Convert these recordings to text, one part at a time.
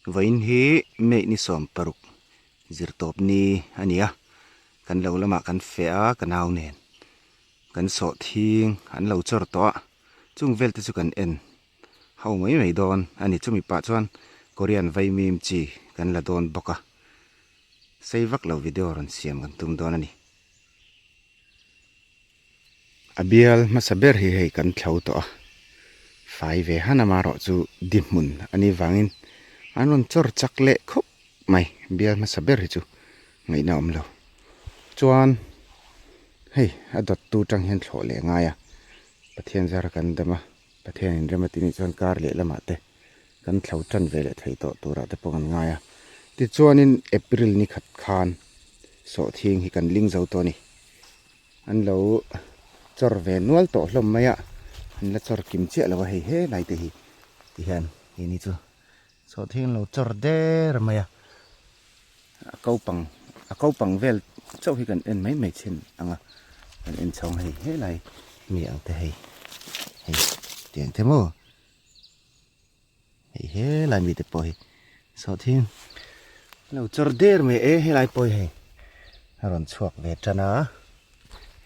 Vawiin hi May ni 16 zirtawp ni a ni a, kan lo lamah kan feh a ka nau nen kan sawh thing an lo chawr tawh a, chung vel te chu kan en ho mai mai dawn a ni. Chumi pah chuan Korean vaimim chi kan la dawn bawk a, sei vak lo video rawn siam kan tum dawn a ni. A bial hmasa ber hi hei kan thlo tawh a, fai ve han amarawh chu di hmun a nih vangin an rawn chawr chak leh khawp mai, bial hmasa ber hi chu ngaihna a awm lo. Chuan hei a dawttu tang hian thlawh leh a ngai a, Pathian zara kan dam a, Pathian in rem a ti nih chuan kar leh lamah te kan thlo tan ve leh thei tawh turah te pawh kan ngai a. Tichuanin April ni khat khan sawhthing hi kan ling zo tawh a ni. An lo chawr ve nual tawh hlawm mai a, an la chawr kim chiah lo a hei he lai te hi ti hian hei ni chu sawhthing an lo chawr der mai a, a ko pang a ko pang vel chauh hi kan en mai mai thin ang a, kan en chho ang hei he lai mi ang te hei hei tiang te maw. Hei helai mite pawh hi sawhthing lo chawr der mai e helai pawh hi hei a rawn chhuak ve tan a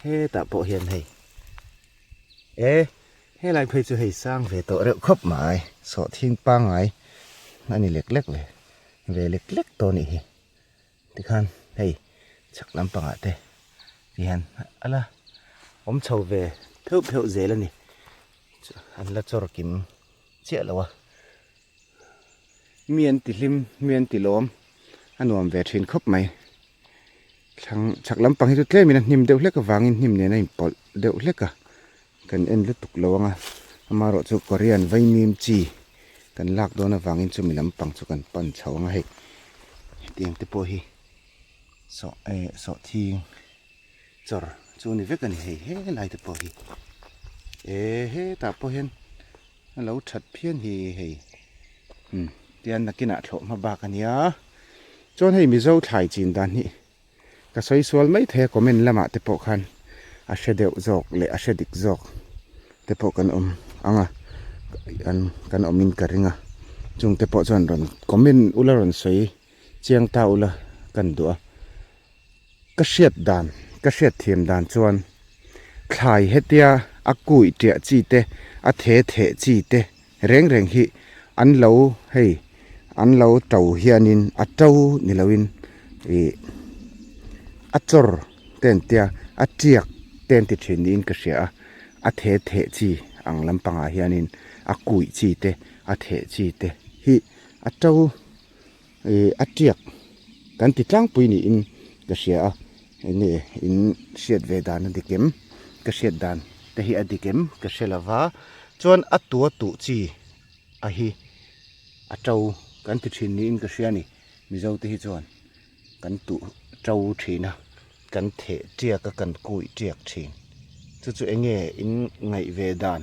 hetah pawh hian hei e helai phei chu hei sang ve tawh reuh khawp mai sawhthing pangngai a ni lek lek ve ve lek lek tawh a nih hi tikhan hei chhak lampangah te tihian a la awm chho ve pheuh pheuh zel a ni an la chawr kim. chiah lo a, mi an ti hlim, mi an ti lawm, a nuam ve thin khawp mai. Thlang chhak lampang hi chu tlemin a hnim deuh hlek avangin hnim nen a inpawlh deuh hlek a, kan en lutuk lo ang a, amaherawh chu Korean vaimim chi kan lak dawn avangin chumi lampang chu kan pan chho ang a hei hetiang te pawh hi sawh eh sawhthing chawr chu a ni vek a ni hei helai te pawh hi eh hetah pawh hian a lo that phian hi hei umm tian nakinah thlawh hma bak a nia chuan hei mizo thlai chin dan hi ka sawi sual mai thei a comment lamah te pawh khan a hre deuh zawk leh a hre dik zawk te pawh kan awm ang a an kan awmin ka ring a chung te pawh chuan rawn comment ula rawn sawi chiang ta ula kan duh a. Ka hriat dan, ka hriat thiam dan chuan thlai hetia a kui tiah chi te, a the theh chi te reng reng hi an lo hei an lo to hianin a to ni loin ih a chawr te an tia a tiak te an ti thin niin ka hria a, a the theh chi ang lampangah hianin a kui chi te a theh chi te hi a to. Ih a tiak kan ti tlangpui niin ka hria a enge in hriat ve dan a dik em ka hriat dan te hi a dik em ka hre lo va chuan a tua tuh chi a hi a to kan ti thin niin ka hria a ni mizo te hi chuan kan tuh to thin a kan theh tiak a kan kuih tiak thin chu chu enge in ngaih ve dan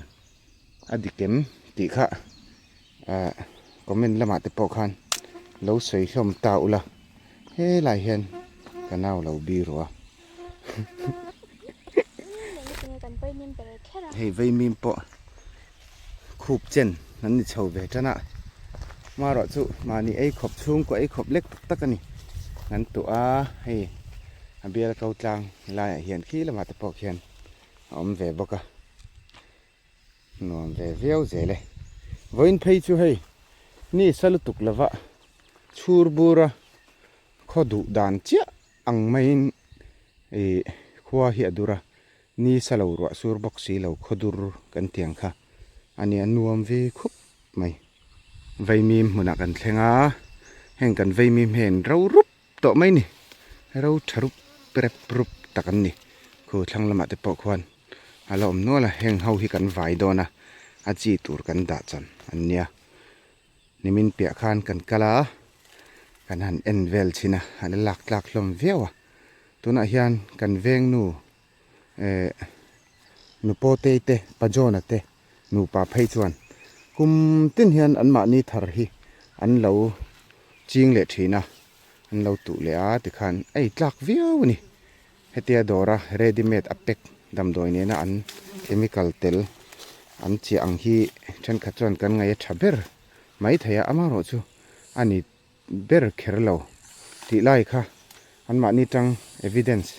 a dik em tih kha. Ah comment lamah te pawh khan lo sawi hlawm ta ula helai hian ka nau lo bi ru a hei vaimim pawh khup chen an ni chho ve tan a marawh chu mahni ei khawp chhungkaw ei khawp lek tak tak a ni an tuah a hei a bial ko tlang laiah hian khi lamah te pawh khian a awm ve bawk a. Nuam ve viau zel e. Vawiin phei chu hei ni sa lutuk lova chhur bura khaw duh dan chiah ang maiin ih khua hi a dur a, ni sa lo ruah sur bawk si lo khaw dur kan ti ang kha a nia nuam ve khup mai. Vaimim hmunah kan thleng a, heng kan vaimim hian ro rup tawh mai ni, ro tha rup rep rup tak an ni, khu thlang lamah te pawh khuan. A la awm nual a, heng ho hi kan vai dawn a, a chi tur kan dah chan an nia. Nimin piah khan kan kal a, kan han en vel chhin a, a la lak tlak hlawm viau a. Tunah hian kan veng nu eh Nupawtei te Pajona te nupa phei chuan kum tin hian anmahni thar hi an lo ching leh thin a, an lo tuh leh a tikhan a ei tlak viau a ni. Hetia dawra ready made a pack damdawi nena an chemical tel an chiah ang hi thenkhat chuan kan ngaih a tha ber mai thei a, amaherawh chu a ni ber kher lo tih lai kha anmahni tang evidence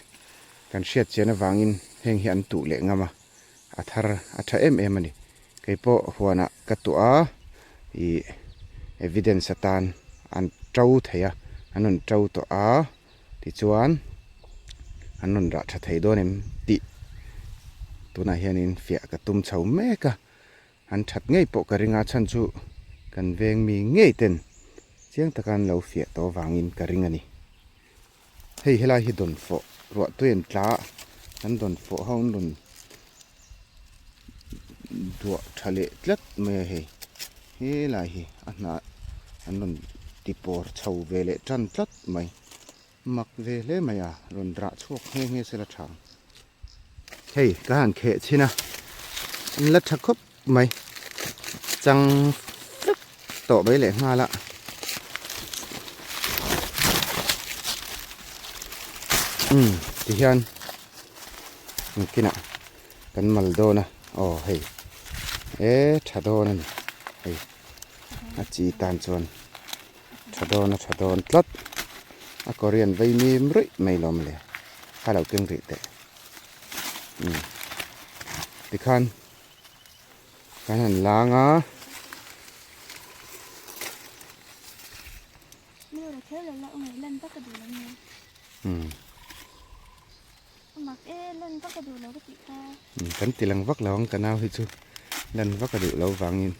kan hriat chian avangin heng hi an tuh leh ngam a, a thar a tha em em a ni. Kei pawh huanah ka tuah a, ih evidence atan an to thei a, an rawn to tawh a tichuan an rawn rah tha thei dawn em tih tunah hianin fiah ka tum chho mek a. An that ngei pawh ka ring a, chhan chu kan veng mi ngei ten chiang taka an lo fiah tawh avangin ka ring a ni. Hei helai hi dawnfawh ruah tui an tla a, kan dawnfawh ho an rawn duah tha leh tlat mai a hei. Helai hi a hnah an rawn ti pawr chho ve leh tan tlat mai. Mak ve hle mai a, rawn rah chhuak nghe nghe sela tha ang. Hei ka han kheh chhin a, an la tha khawp mai, chang vek tawh mai leh nghal a. Umm tihian engkinah kan mal dawn a, aw hei e tha dawn a ni hei a chi tan chuan. Tha dawn a tha dawn tlat. A Korean vei mim ruih mai lawm le. Kha lo keng rih teh. Umm. Tikhan kan han lang a. Umm. Kan ti lang vak lo ang ka nau hi chu lan vak a duh lo vangin.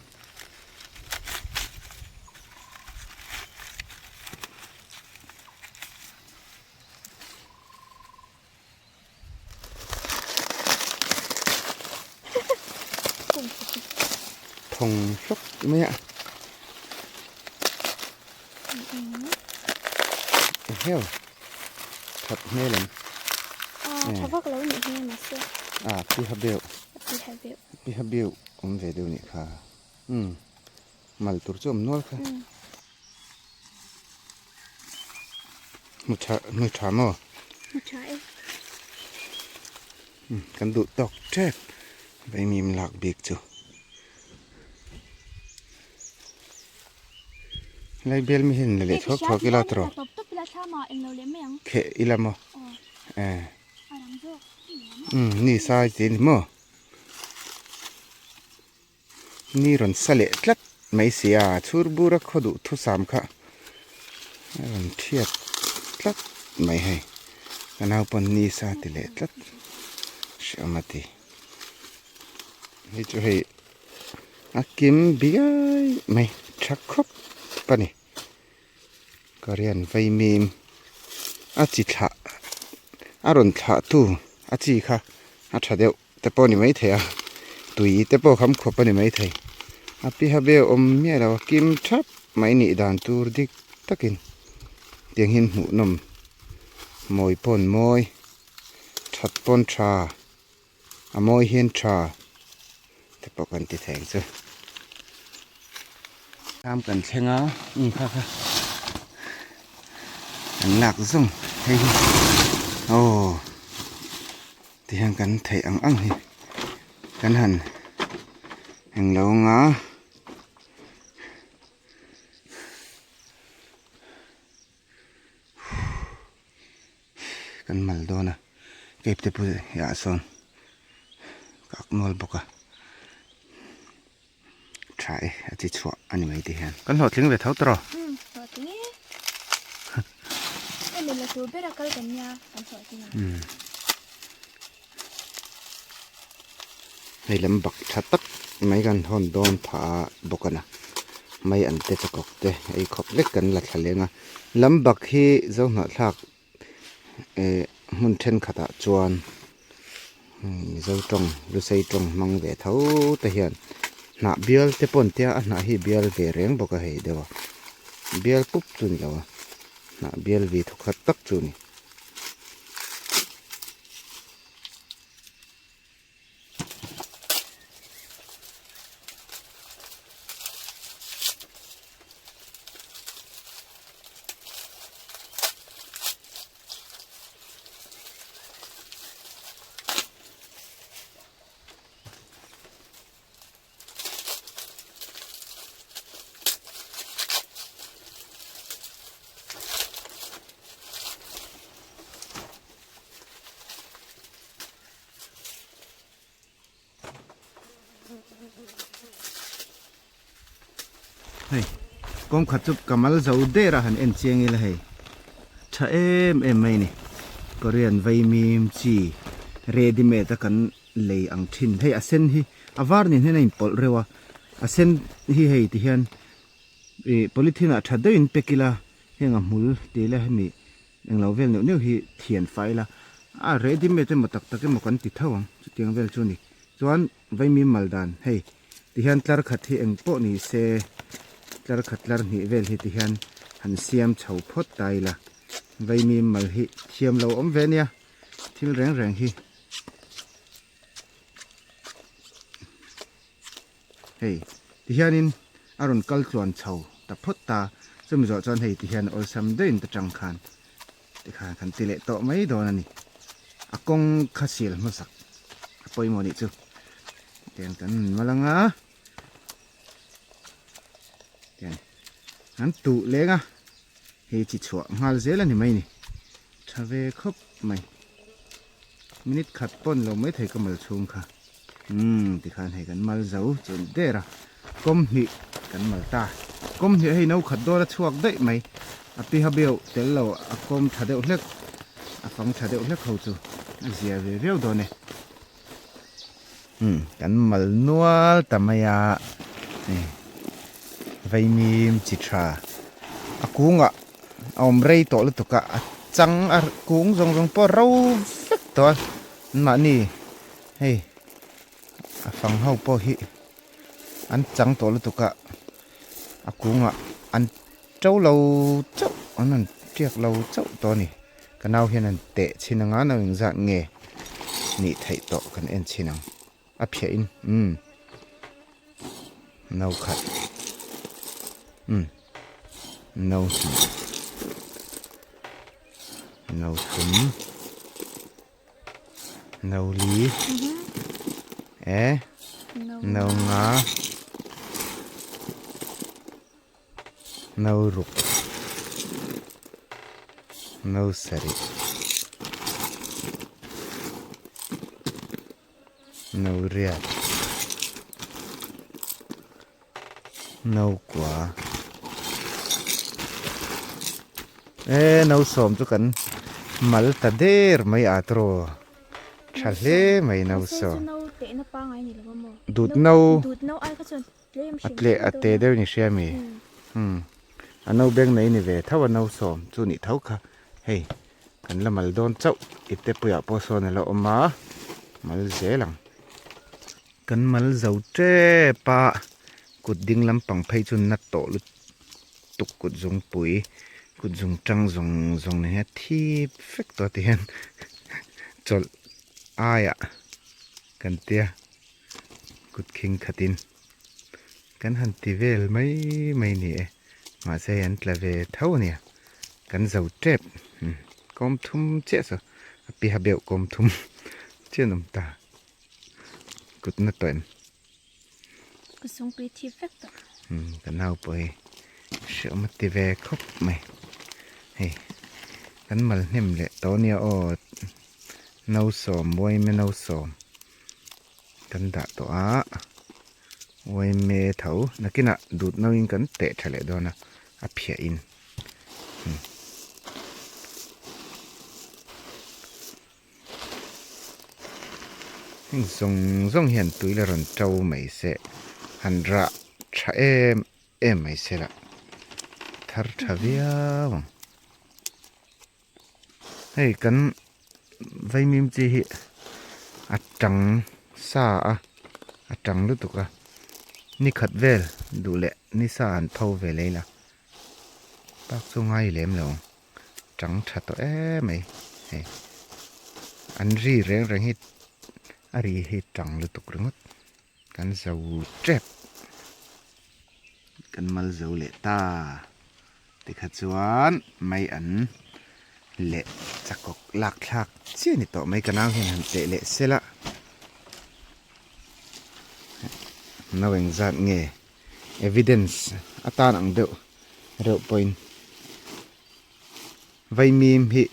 Thawng hlawk mai a. Eheu. That hmel em? Ah, tha vak lo nih hi mahse. Ah, pi ha beuh. Pi ha beuh. Pi ha beuh awm ve deuh nih kha. Umm, mal tur chu awm nual kha. Hmu tha, hmu tha maw? Hmu tha e. Umm, kan duh tawk tep. Vaimim lak bik chu. Helai bial mi hian la leh thuak thuak ila tawh kheh ila maw eh umm ni sai tih a ni maw ni rawn sa leh tlat mai si a chhur bur a khaw duh thusam kha a rawn thiat tlat mai hei ka naupawn ni sa ti leh tlat hreawm a ti hei chu hei. A kim biai mai tha khawp a ni. Korean vaimim a chi thlah a rawn thlah tu a chi kha a tha deuh te pawh a ni maithei a tui te pawh kham khawp a ni maithei a piha beu awm miah lo a kim thap mai nih dan tur dik takin tiang hian hmuh nawm mawi pawn mawi that pawn tha. A mawi hian tha te pawh kan ti thei ang chu. Thlam kan thleng a um kha kha kan lak zawng hei hi aw tihian kan theih ang ang hi kan han englo anga. Kan mal dawn a cape te pawh hi ah sawn ka ak nual bawk a tha e a chi chhuah a ni mai ti hian kan hlawhtling ve tho tawh umm hlawhtling e hemi la tur ber a kal kan nia kan hlawhtling ang umm hei lam bak tha tak mai kan hawn dawn phah a bawk a na mai an te chakawk te ei khawp lek kan la thla leng a lam bak hi zo hnawhthlak eh hmun thenkhatah chuan mizo tawng lusei tawng hmang ve tho te hian hnah bial te pawh an tia a hnah hi bial ve reng bawk a hei deuh a bial pup chu a ni lo a hnah bial ve thawkhat tak chu a ni. Hei kawng khat chu ka mal zo der a han en chiang ila hei tha em em mai a ni. Korean vaimim chi ready made a kan lei ang thin. Hei a sen hi a var nen hian a inpawlh reuh a, a sen hi hei ti hian ih polythene ah tha deuhin pack ila heng a hmul tih ila hemi englo vel neuh neuh hi thian fai ila a ready made emaw tak tak emaw kan ti tho ang chutiang vel chu a ni. Chuan vaimim mal dan hei ti hian tlar khat hi eng pawh ni se tlar khat tlar hnih vel hi ti hian han siam chho phawt ta ila vaimim mal hi thiam lo awm ve ania thil reng reng hi hei ti hianin a rawn kal tluan chho ta phawt ta chumi zawh chuan hei ti hian awlsam deuhin ta tang khan tikhan kan ti leh tawh mai dawn a ni a kawng kha sial hmasak a pawimawh nih chu tiang kan mal anga tiang an tuh leng a hei chi chhuah nghal zel a ni mai ni tha ve khawp mai minute khat pawn lo mai thei ka mal chhung kha umm tikhan hei kan mal zo chuan der a kawm hnih kan mal ta kawm hnih hei no khat dawn a chhuak daih mai a pi ha beuh tel lo a kawm tha deuh hlek a fang tha deuh hlek ho chu a zia ve viau dawn e umm kan mal nual ta mai a hei vaimim chi tha a kungah a awm rei tawh lutuk a a chang a kung zawng zawng pawh a ro vek tawh a anmahni hei a fang ho pawh hi an chang tawh lutuk a a kungah an to lo chauh an rawn tiak lo chauh tawh a ni ka nau hian an teh chhin anga no engzat nge nih theih tawh kan en chhin ang a phiah in umm no khat umm no hnih no thum no li e no nga no ruk no sarih no riat no kua e no sawm chu kan mal ta der mai a tawh tha hle mai no sawm dut no a tleh a te deuh ni hria mi umm a no beng nei ni ve tho a no sawm chu nih tho kha hei kan la mal dawn chauh ipte puiah pawh sawn a la awm a mal zel ang kan mal zo tep a kut ding lampang phei chu na tawh lutuk kut zungpui kut zung tang zawng zawng nen hian thip vek tawh ti hian chawlh aiah kan tia. Kut khing khatin kan han ti vel mai mai ni e mahse hei an tla ve tho a nia kan zo tep kawm thum chiah saw a piha beuh kawm thum chiah an awm ta kut na tawh em ka sungpui thip vek tawh ka nau pawh hi hreawm a ti ve khawp mai hei kan mal hnem leh tawh a nia aw nausawm uaime nausawm. Kan dah tawh a, uaime tho nakinah dut nauin kan teh tha leh dawn a, a phiah in. Heng zawng zawng hian tui la rawn to mai se, han rah tha em em mai se lah, thar tha viau ang. Hei kan vaimim chi hi a tang sa a a tang lutuk a ni khat vel duh leh ni sa an tho ve lei la tak chu ngai lem lo ang tang tha tawh em mai hei an ri reng reng hi a ri hi tang lutuk ringawt kan zo tep kan mal zo leh ta. Tikha chuan mai an leh chakawk lak thlak chiah a ni tawh mai ka nau hian han teh leh sela no engzat nge evidence atan ang deuh reuh pawhin vaimim hi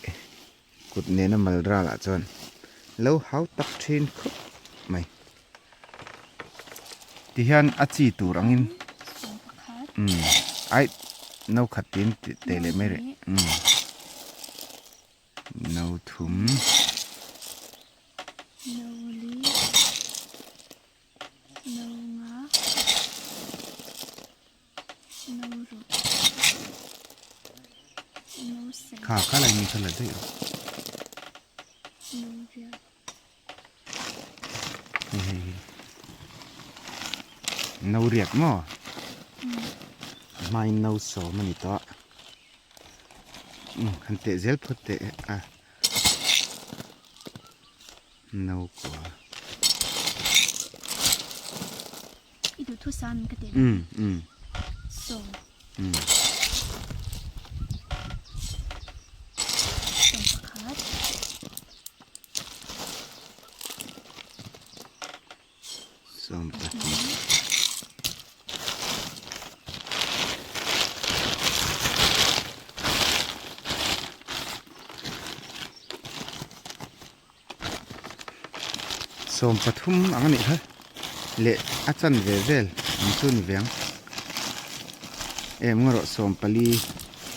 kut nena mal ralah chuan lo hau tak thin khawp mai tihian a chi tur angin. Umm aih no khat tiin teh leh mai reh umm no thum. No li no nga no ruk no sarih. Kha kha lai mi kha la daih rawh. No riat. Hei hei hi no riat maw a hmain no sawm a ni tawh a han teh zel phawt teh a no kua I duhthusam ka teh sawm. Sawm pakhat. Sawm pahnih. Sawm pathum ang a nih kha leh a chan ve vel ang chu a ni ve ang em ngarawh sawm pali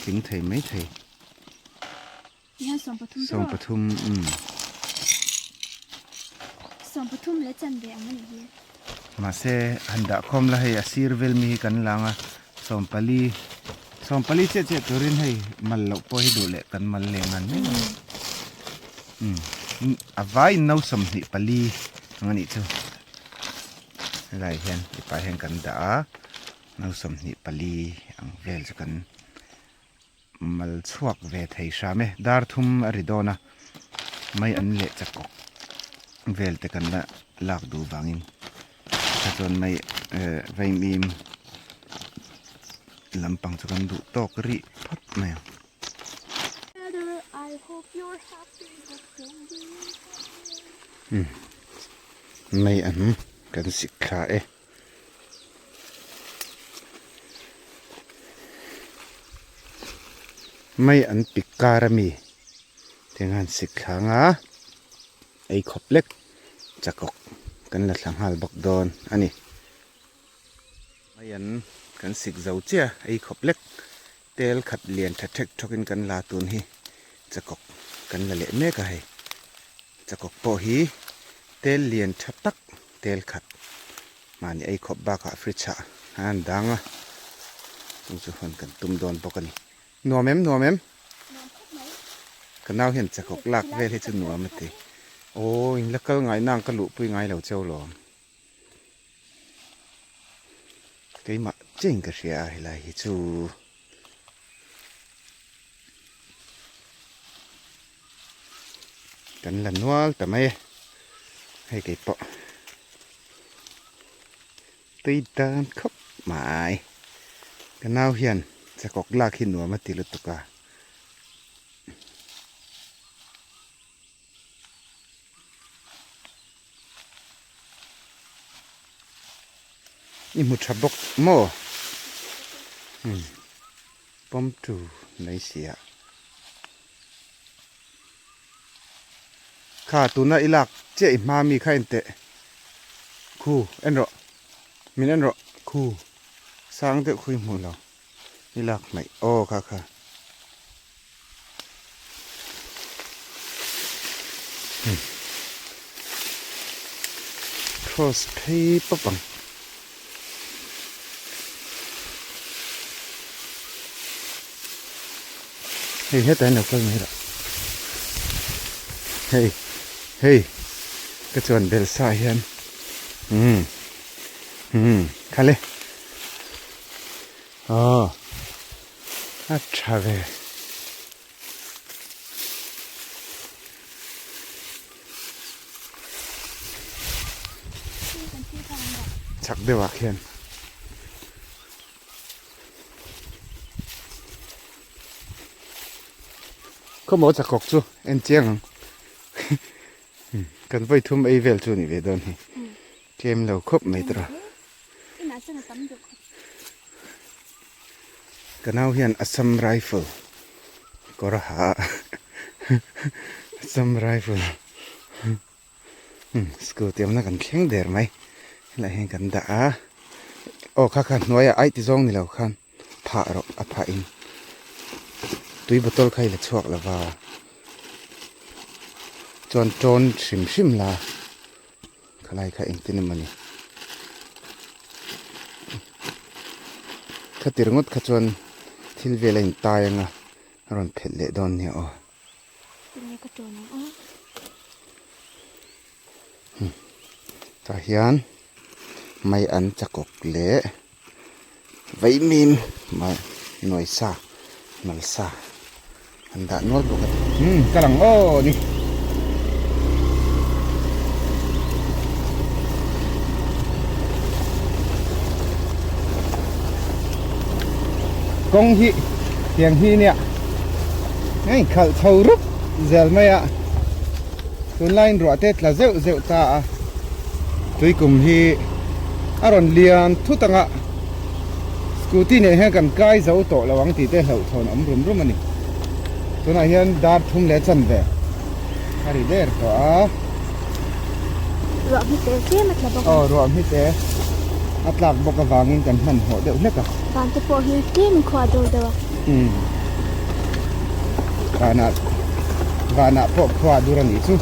tling thei mai thei sawm pathum umm sawm pathum leh chan ve ang a nih hi mahse han dah khawm la hei a sir vel mi hi kan lang a sawm pali sawm pali chiah chiah turin hei mal loh pawh hi duh leh kan mal leh ngan mai ang. Umm a vaiin no 24 ang a nih chu helai hian tihpah hian kan dah a no 24 ang vel chu kan mal chhuak ve thei hram e dar thum a ri dawn a mai an leh chakawk vel te kan la lak duh vangin kha chuan mai eh vaimim lampang chu kan duh tawk rih phawt mai ang. Mai an kan sik thla e. Mai an pik kar ami tiang han sik thla anga ei khawp lek chakawk kan la thla nghal bawk dawn a ni. Mai an kan sik zo chiah ei khawp lek Tel khat lian tha thek thawkin kan la tun hi chakawk kan la leh mek a hei. Chakawk pawh hi tel lian tha tak tel khat mahni ei khawp bakah fridge ah a han dang a, chung chu hawn kan tum dawn bawk a ni. Nuam em nuam em? Ka nau hian chakawk lak vel hi chu nuam a ti. Aw in la kal ngai nang ka luhpui ngai lo cheu lawm. Keimah chiahin ka hria a helai hi chu kan la nual ta mai e hei kei pawh tui dan khawp mai ka nau hian chakawk lak hi nuam a ti lutuk a. I hmu tha bawk maw? Umm pawm tu mai sia. Kha tuna i lak chiah i hma mi kha en teh. Khu en rawh min en rawh khu sang deuh khu i hmu lo i lak hmaih aw kha kha. Cross phei pawp ang. Hei hetah hian lo kal mai rawh. Hei hei ka chuan bel sa hian umm umm khale aw. A tha ve. Chak deuh ah khian. Khawmaw chakawk chu en chiang ang. Kan vawi thum ei vel chu ni ve dawn hi. Tlem lo khawp mai tawh. Ka nau hian Assam Rifle kawr a ha a, Assam Rifle scooty awmna kan thleng der mai helaiah hian kan dah a. Aw kha kha hnuaiah aih ti zawng ni lo khan phah rawh a phah in tui bottle kha i la chhuak lo va chuan tawn hrim hrim la khalai kha engtin emaw ni khati ringawt kha chuan thil vel a intai anga a rawn phelh leh dawn nia aw. Tinge ka tawn ang aw. Tah hian mai an chakawk leh vaimim nuai sa mal sa an dah nual bawk a ni. Umm ka lang aw ni. Kawng hi tiang hi nia a inkhalh chho rup zel mai a. Tunlaiin ruah te tla zeuh zeuh ta a, tuikum hi a rawn lian thut ang a, scooty nen hian kan kai zo tawh lo ang tih te hlauhthawn awm rum rum a ni. Tunah hian dar thum leh chanve a ri der tawh a. Ruah hmite tlem a tla bawk a. Aw ruah hmite a tlak bawk avangin kan hmanhmawh deuh hlek a. Van te pawh hi tlem in khua a dawr deuh a. Umm. Vanah vanah pawh khua dur a nih chu.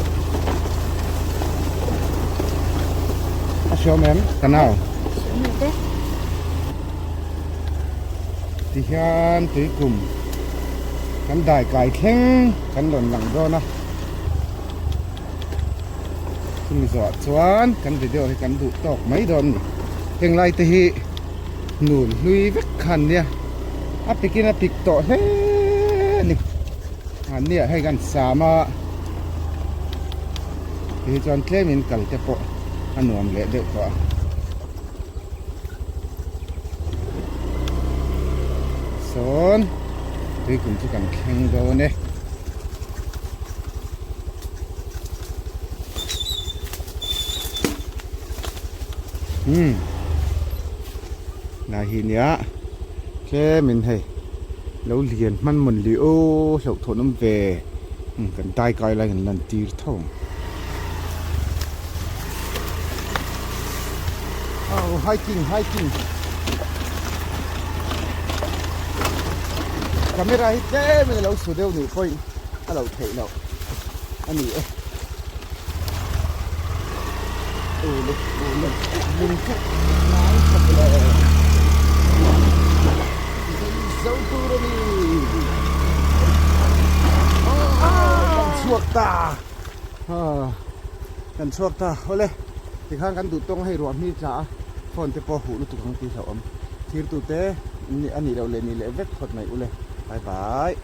A hriawm em? Ka nau. Hriawm lo te. Tihian tuikum kan dai kai thleng kan rawn lang dawn a. Chumi zawhah chuan kan video hi kan duh tawk mai dawn a ni. Heng lai te hi nun hlui vek kha an nia. A pik in a pik tawh hle a ni an nia hei kan sam a ti hi chuan tlem in kal te pawh a nuam leh deuh tawh a sawn tuikum chu kan thleng dawn e. Umm lai hi nia tlem in hei lo lian hman mawn li aw hlauh thawn awm ve umm kan dai kai lai kan lan tir tho ang aw hiking hiking camera hi tlem in a lo su deuh nih pawhin a loh theih loh a ni e. Chhuak ta kan chhuak ta awle tikhan kan duh tawng hei ruah hmi tla a phone te pawh huh lutuk ang tih hlauh awm thirtute a nih loh leh nih leh vek phawt mai ule bye bye.